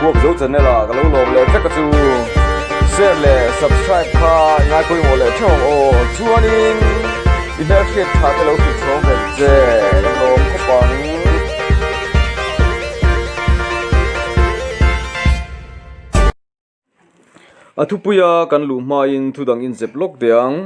Kuak Zo channel ah ka lo lawm leh vek a chu. Share leh subscribe kha i ngai pawimawh leh theuh ang aw. Chuanin i hmelhriat tha te lo hrilh chhawng ve che ka lawm khawp ang. A thupuia kan luh hmain thu dang inzep lawk teh ang.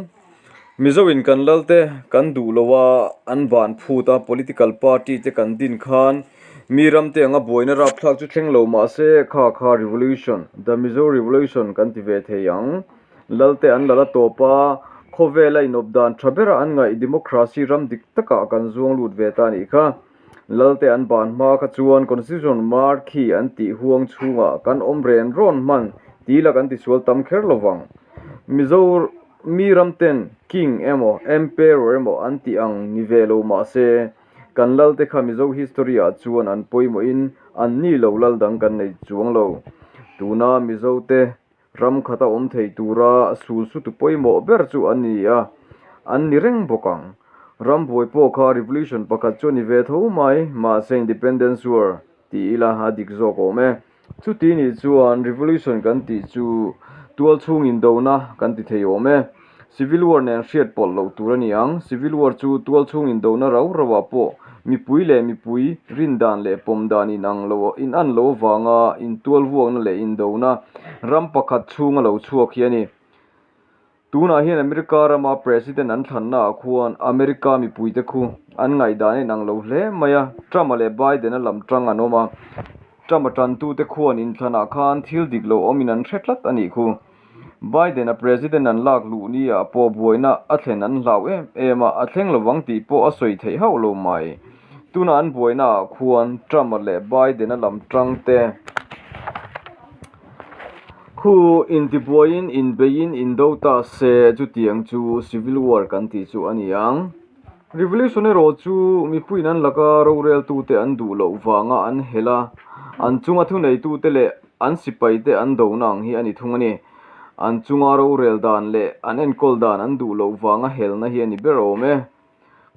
Mizoin kan lalte kan duh lo a, an ban phut a, political party te kan din khan mi ramte anga buaina rapthlak chu thleng lo mah se kha kha revolution, the Mizo revolution kan ti ve thei ang. Lalte an lal a tawp a, khawvela inawp dan tha bera an ngaih democracy ram dik takah kan zuang lut ve ta a nih kha. Lalte an ban hma kha chuan Constitution mar khi an tih huang chhungah kan awm ren rawn hman ti la kan tisual tam kher lo vang. Mizo mi ramten King emaw Emperor emaw an tih ang ni ve lo mah se, kan Lalte kha Mizo history ah chuan an pawimawhin an ni lo Lal dang kan nei chuang lo. Tuna Mizote Ram khata awm thei tura sul sutu pawimawh ber chu a ni a, an ni reng bawk ang. Ram buai pawh kha revolution pakhat chu a ni ve tho mai, mahse Independence War ti ila a dik zawk awm e. Chuti nih chuan revolution kan tih chu tual chhung indona kan ti thei awm e. Civil War nen hriat pawlh loh tur a ni ang. Civil War chu tual chhung indona rau rauah pawh mipui leh mipui rin dan leh pawm dan inang lo inan lo avanga intual vuakna leh indona ram pakhat chhunga lo chhuak hi a ni. Tunah hian America rama President an thlannaah khuan America mipuite khu an ngaihdan a inang lo hle mai a, Trump-a leh Biden-a lam tang an awm a. Trump-a tantute khuan inthlanah khan thil dik lo awmin an hre tlat a nih khu. Biden-a President an lak luh ni ah pawh buaina a thlen an hlau em em a, a thleng lovang tih pawh a sawi theih hauh lo mai. Tuna an buaina ah khuan Trump-a leh Biden-a lam tang te khu intibuaiin inbeiin indo ta se chutiang chu Civil War kan tih chu a ni ang. Revolution erawh chu mipuiin an laka roreltute an duh loh vanga an hel a, an chunga thuneitute leh an sipaite an dona ang hi a ni thung a ni. An chunga rorel dan leh an enkawl dan an duh loh vanga helna hi a ni ber awm e.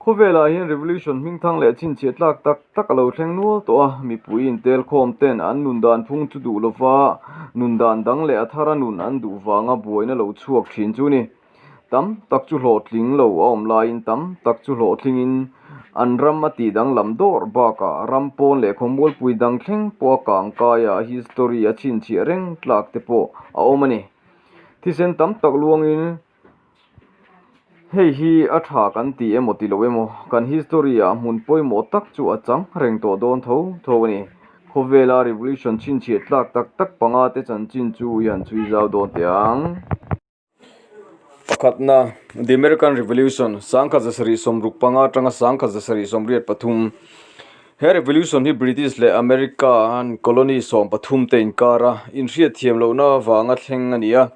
Khawvelah hian Revolution hmingthang leh chhinchhiah tlak tak tak a lo thleng nual tawh a, mipui intelkhawm ten an nun dan phung chu duh lova nun dan dang leh a thara nun an duh vanga buaina lo chhuak thin chu a ni. Tam tak chu hlawhtling lo a awm laiin tam tak chu hlawhtlingin an ram a tih danglam dawr bakah ram pawn leh khawmualpui dang thleng pawh a kang kaia history a chhinchhiah reng tlak te pawh a awm a ni. Thisen tam tak luangin hei hi a tha kan ti emaw ti lo emaw kan history ah hmun pawimawh tak chu a chang reng tawh dawn tho tho a ni. Khawvela revolution chhinchhiah tlak tak tak panga te chanchin chu i han chhui zau dawn teh ang. Pakhatna, The American Revolution, 1765 atanga 1783. He revolution hi British leh America an colony 13 te inkara inhriatthiam lohna avanga thleng a ni a.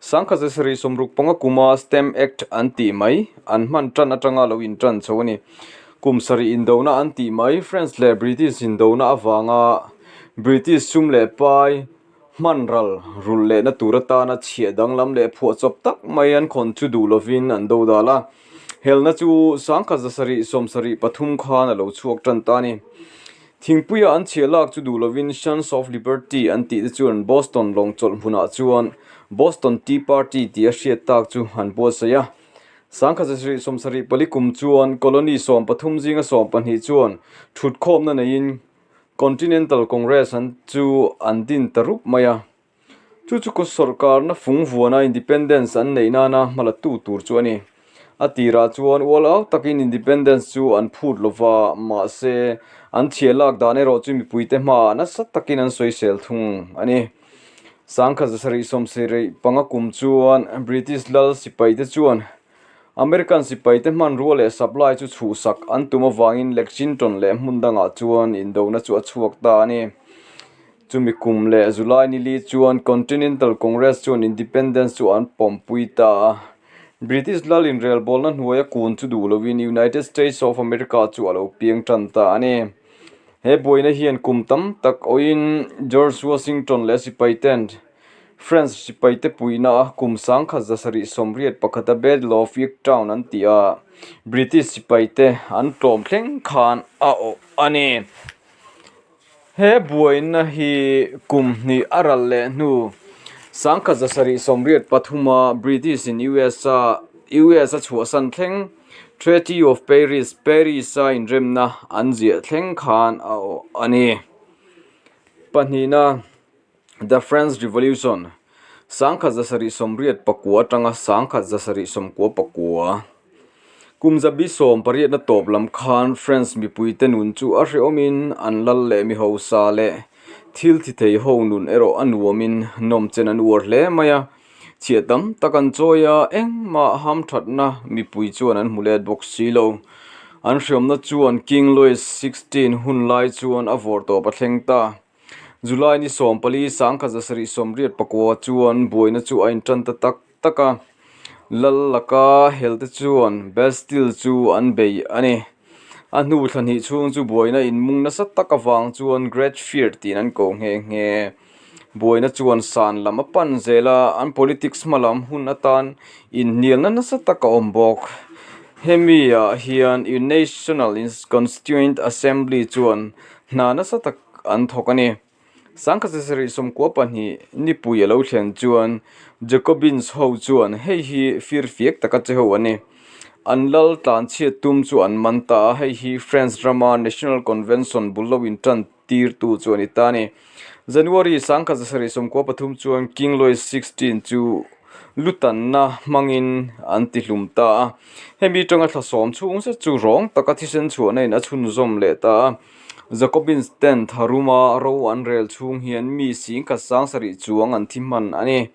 1765 kuma Stamp Act an tih mai an hman tan atanga lo intan chho a ni. Kum sarih indona an tih mai French leh British indona avanga British sum leh pai, Hman ral rulh lehna tur atana chhiah danglam leh phuahchawp tak mai an khawn chu duh lovin an do dal a. Helna chu 1773 khan a lo chhuak tan ta a ni. Thingpuia an chhiah lak chu duh lovin Sons of Liberty an tih te chuan Boston lawng chawlh hmunah chuan Boston Tea Party tih a hriat tak chu an buatsaih a. 1774 kum chuan Colony 13 zinga 12 chuan thutkhawmna neiin Continental Congress an chu an din ta rup mai a, chu chu sawrkarna fung vuana Independence an neih nana hmalatu tur chu a ni. A tirah chuan ual au takin Independence chu an phut lo va, mahse an chhiah lak dan erawh chu mipuite hmaah nasa takin an sawisel thung a ni. 1775 kum chuan British lal sipaite chuan American sipaite hmanrua leh supply chu chhuhsak an tum avangin Lexington leh hmun dangah chuan indona chu a chhuak ta a ni. Chumi kum leh July ni li chuan Continental Congress chuan Independence chu an pawmpui ta a. British lal inrelbawlna hnuaia kun chu duh loin United States of America chu a lo piang tan ta a ni. He buaina hian kum tam tak awhin George Washington leh sipaiten France sipaite puihna a kum 1781 a Battle of Yorktown an tih a, British sipaite an tlawm thleng khan a awh a ni. He buaina hi kum hnih a ral leh hnu 1783 a British in US a US a chhuahsan thleng Treaty of Paris, Paris a inremna an ziah thleng khan a awh a ni. Pahnihna, The French Revolution, 1789 atanga 1799. Kum zabi sawm pariatna tawp lam khan France mipuite nun chu a hrehawmin an lal leh mi hausa leh thil thi thei ho nun erawh a nuamin nawmchen an uar hle mai a. Chhiah tam tak an chawi a, engmah hamthatna mipui chuan an hmu let bawk si lo. An hreawmna chuan King Louis XVI hun lai chuan a vawr tawp a thleng ta. July ni 14 1789 chuan buaina chu a intan ta tak tak a, Lal laka helte chuan Bastille chu an bei a ni. A hnu thla hnih chhung chu buaina inmung nasa tak avang chuan Great Fear tiin an ko nghe nghe. Buaina chuan san lam a pan zel a, an politics hma lam hun atan inhnialna nasa tak a awm bawk. Hemi ah hian National Constituent Assembly chuan hna nasa tak an thawk a ni. 1792 nipui a lo thlen chuan Jacobins ho chuan hei hi firfiak taka che ho a ni. An lal tlanchhiat tum chu an man ta a, hei hi France rama National Convention bul lo intan tirtu chu a ni ta a ni. January 1793 chuan King Louis XVI chu lutanna hmangin an tihlum ta a. Hemi tanga thla sawm chhung zet chu rawng taka thisen chhuahna in a chhunzawm leh ta a. Jacobins ten tharuma ro an rel chhung hian mi singkhat sang sarih chuang an thi hman a ni.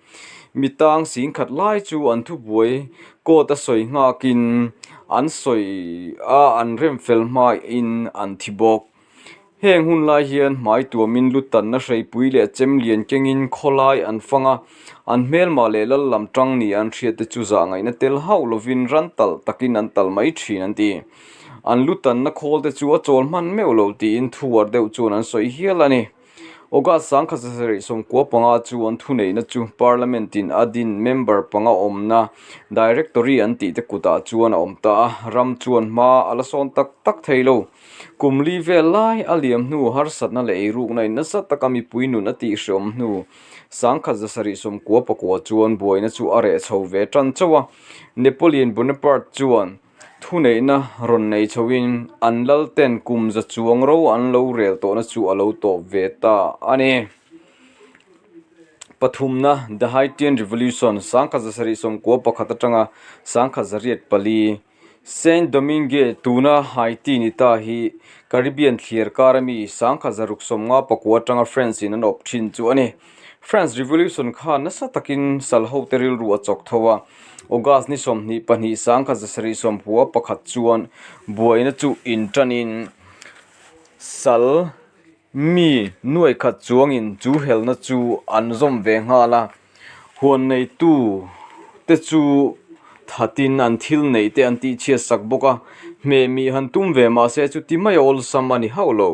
Mi tang singkhat lai chu an thubuai court a sawi nghakin an sawi a an rem fel hmain an thi bawk. Heng hun lai hian hmai tuamin lu tanna hreipui leh chem lian kengin khawlai an fang a, an hmelmah leh lal lam tang ni an hriat te chu zah ngaihna tel hauh lovin ran talh takin an tal mai thin an ti. An lu tanna khawl te chu a chawl hman meuh lo tiin thuar deuh chuan an sawi hial a ni. August 1995 chuan thuneihna chu Parliament in a din member panga awmna Directory an tih te kutah chuan a awm ta a, ram chuan hma a la sawn tak tak thei lo. Kum li vel lai a liam hnu harsatna leh eirukna in nasa taka mipui nun a tihhreawm hnu 1799 chuan buaina chu a reh chho ve tan chauh a, Napoleon Bonaparte chuan Thuneihna rawn nei chhoin an lalten kum za chuang ro an lo rel tawhna chu a lo tawp ve ta a ni. Pathumna, The Haitian Revolution, 1791 atanga 1804, Saint Domingue tuna Haiti ni ta hi Caribbean thliar kar ami 1659 atanga French in an awp thin chu a ni. France Revolution kha nasa takin sal hote rilru a chawk tho a, August ni 22 1791 chuan buaina chu inṭanin sal mi nuai khat chuangin chu helna chu an zawm ve nghal a, huan neitu te chu thatin an thil neih te an tihchhiat sak bawk a, hmehmih han tum ve mahse chuti mai a awlsam a ni hauh lo.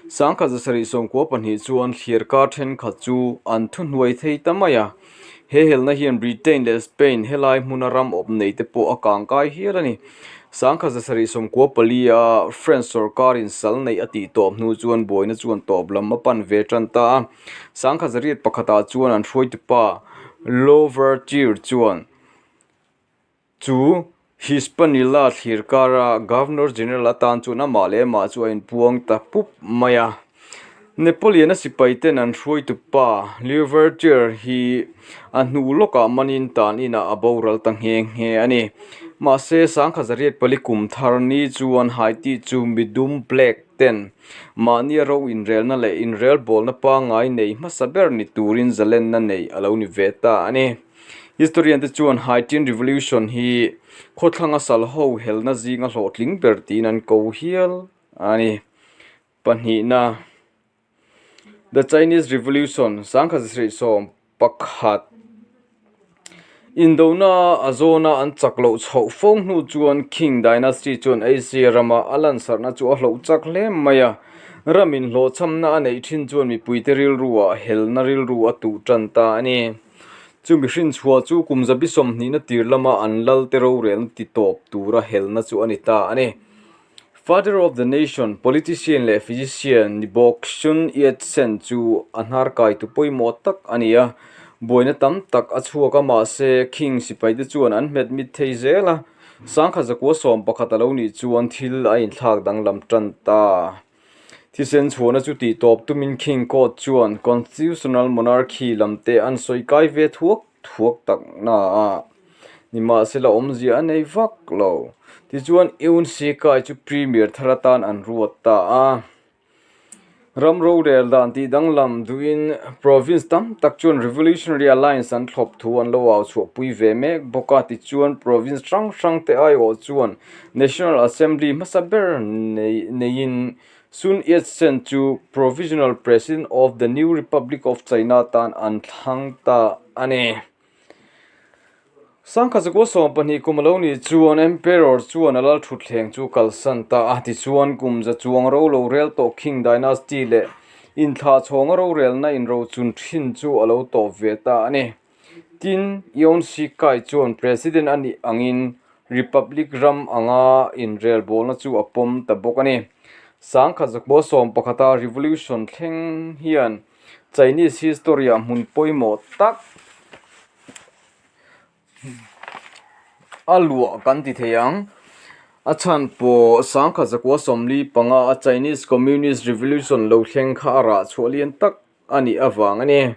1792 chuan thliar kar thenkhat chu an thuhnuai thei ta mai a. He helna hian Britain leh Spain helai hmuna ram awp nei te pawh a kangkai hial a ni. 1794 a French sorkarin sal neih a tih tawp hnu chuan buaina chuan tawp lam a pan ve tan ta a. 1801 chuan an hruaitupa Louverture chuan Chu Hispaniola thlir kara Governor General atan chuan amah leh amah chu a inpuang ta pup mai a. Napoleon-a sipai ten an hruaitu pa Louverture hi a hnu lawkah manin tan inah a boral ta nghe nghe a ni. Mahse, 1804 kum thar ni chuan Haiti chu midum, black, ten mahnia ro inrelna leh inrelbawlna pangngai nei hmasa ber ni turin zalenna nei a lo ni ve ta a ni. Historian te chuan Haitian Revolution hi khawthlanga sal ho helna zinga hlawhtling ber tiin an ko hial a ni. Pahnihna, The Chinese Revolution, 1911, Indona a zawna an chak loh chhoh fo hnu chuan Qing Dynasty chuan Asia rama a lansarhna chu a hloh chak hle mai a. Ramin hlawhchhamna a neih thin chuan mipuite rilruah helna rilru a tuh tan ta a ni. Chu mihring chhuah chu kum zabi sawmhnihna tir lama an lal te rorelna ti tawp tura helna chu a ni ta a ni. Father of the Nation, politician leh physician ni bawk Sun Yat-sen chu a hnarkaitu pawimawh tak a ni a. Buaina tam tak a chhuak a, mahse Qing sipaite chuan an hmet mit thei zel a. Sangkhat zakua 11 a lo nih chuan thil a inthlak danglam tan ta. Thisen chhuahna chu tih tawp tumin Qing court chuan constitutional monarchy lamte an sawi kai ve thuak thuak tak na a, nimahsela awmzia a nei vak lo. Tichuan Yun Shikai chu premier thar atan an ruat ta a. Ram rorel dan tih danglam duhin province tam tak chuan Revolutionary Alliance an thlawp thu an lo au chhuahpui ve mek bawk a, tichuan province hrang hrang te aiawh chuan National Assembly hmasa ber neiin Sun Yat-sen chu Provisional President of the New Republic of China tan an thlang ta a ni. Sangkhat zakua 12 kum a lo nih chuan Emperor chuan a lal thutthleng chu kalsan ta a, tichuan kum za chuang ro lo rel tawh Qing Dynasty leh inthlah chhawnga rorelna inrochun thin chu a lo tawp ve ta a ni. Tin, Yoon Sik Kai chuan President a nih angin Republic ram anga inrelbawlna chu a pawm ta bawk a ni. Sangkhat zakua 11 a revolution thleng hian Chinese history-ah hmun pawimawh tak a luah kan ti thei ang. A chhan pawh sangkhat zakua 45 a Chinese Communist Revolution lo thleng kha a rah chhuah lian tak a nih avang a ni.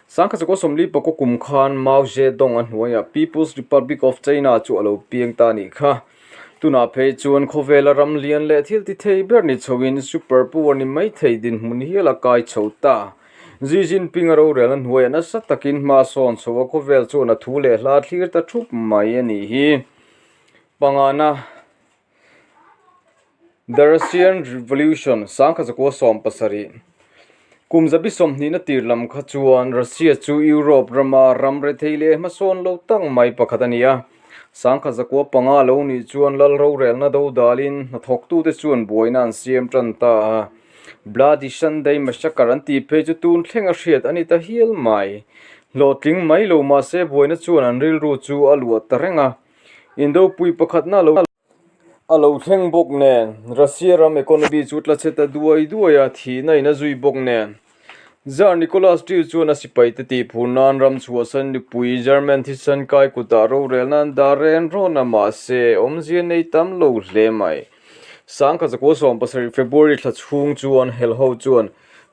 Sangkhat zakua 44 kum khan Mao Zedong a hnuaiah People's Republic of China chu a lo piang ta a nih kha. Tunah phei chuan khawvela ram lian leh thil ti thei ber ni chhoin super power ni mai thei dinhmun hial a kai chho ta. Xi Jinping a rorelna hnuaiah nasa takin hma sawn chho a khawvel chuan a thu leh hla thlir ta thup mai a nih hi. Pangana The Russian Revolution, sangkhat zakua 70, Kum zabi 20 na tir lam kha chuan Russia chu Europe rama ram rethei leh hmasawn lo tak mai pakhat a ni a. Sangkhat zakua 5 lo nih chuan lal rorelna do dalin hnathawktute chuan buaina an siam tan ta a. Bloody Sunday Massacre an tih phei chu tun thleng a hriat a ni ta hial mai. Hlawhtling mai lo mahse buaina chuan an rilru chu a luah ta reng a. Indopui pakhatna lo a lo thleng bawk nen, Russia ram economy chu tla chhe ta duai duai a, thihna in a zui bawk nen. Tsar Nicholas ii chuan a sipaite tihphur nan ram chhuahsan nupui German thisen kai kutah rorelna an dah ren rawn a, mahse awmzia nei tam lo hle mai. Sangkhat zakua 17 February thla chhung chuan helho chuan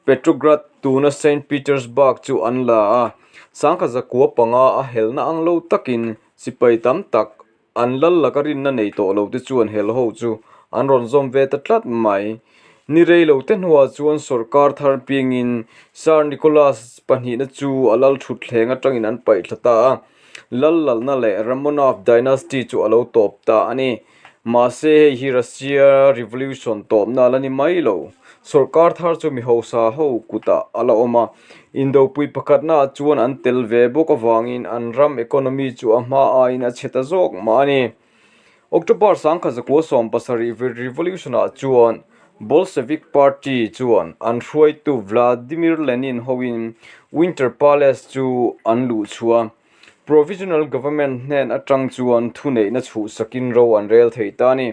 Petrograd tuna Saint Petersburg chu an la a, sangkhat zakua 5 a helna ang lo takin sipai tam tak An lal laka rinna nei tawh lo te chuan helho chu an rawn zawm ve ta tlat mai. Ni rei lo te hnuah chuan sawrkar thar piangin Sir Nicholas pahnihna chu a lal thutthleng atangin an paih thla ta a, lal lalna leh Romanov dynasty chu a lo tawp ta a ni. Mahse hei hi Russia Revolution tawpna a la ni mai lo. Sawrkar thar chu mi hausa ho kutah a la awm a, Indopui pakhatnaah chuan an tel ve bawk avangin an ram economy chu a hma aiin a chhe ta zawk mah a ni. October sangkhat zakua 70 Revolution-ah chuan Bolshevik Party chuan an hruaitu Vladimir Lenin hoin Winter Palace chu an luh chhuah a, Provisional Government hnen atang chuan thuneihna chhuhsakin ro an rel thei ta a ni.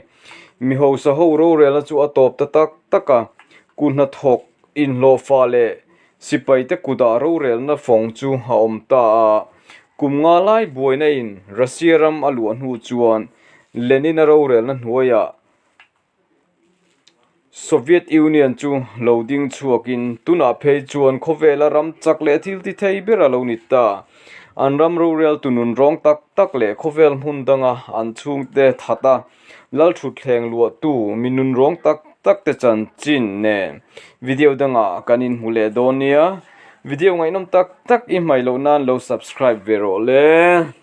Mi hausa ho rorelna chu a tawp ta tak tak a, ku hnathawk Inhlawhfa leh sipaite kutah rorelna fawng chu a awm ta a, kum nga lai buaina in Russia ram a luah hnu chuan Lenin-a rorelna hnuaiah Soviet Union chu lo ding chhuakin tunah phei chuan khawvela ram chak leh thil ti thei ber a lo ni ta. An ram roreltu nun rawng tak tak leh khawvel hmun danga an chhungte that a, Lalthutthleng luahtu mi nunrawng tak tak te chanchin nen video dangah kan inhmu leh dawn nia. Video ngaihnawm tak tak i hmaih loh nan lo subscribe ve rawh le.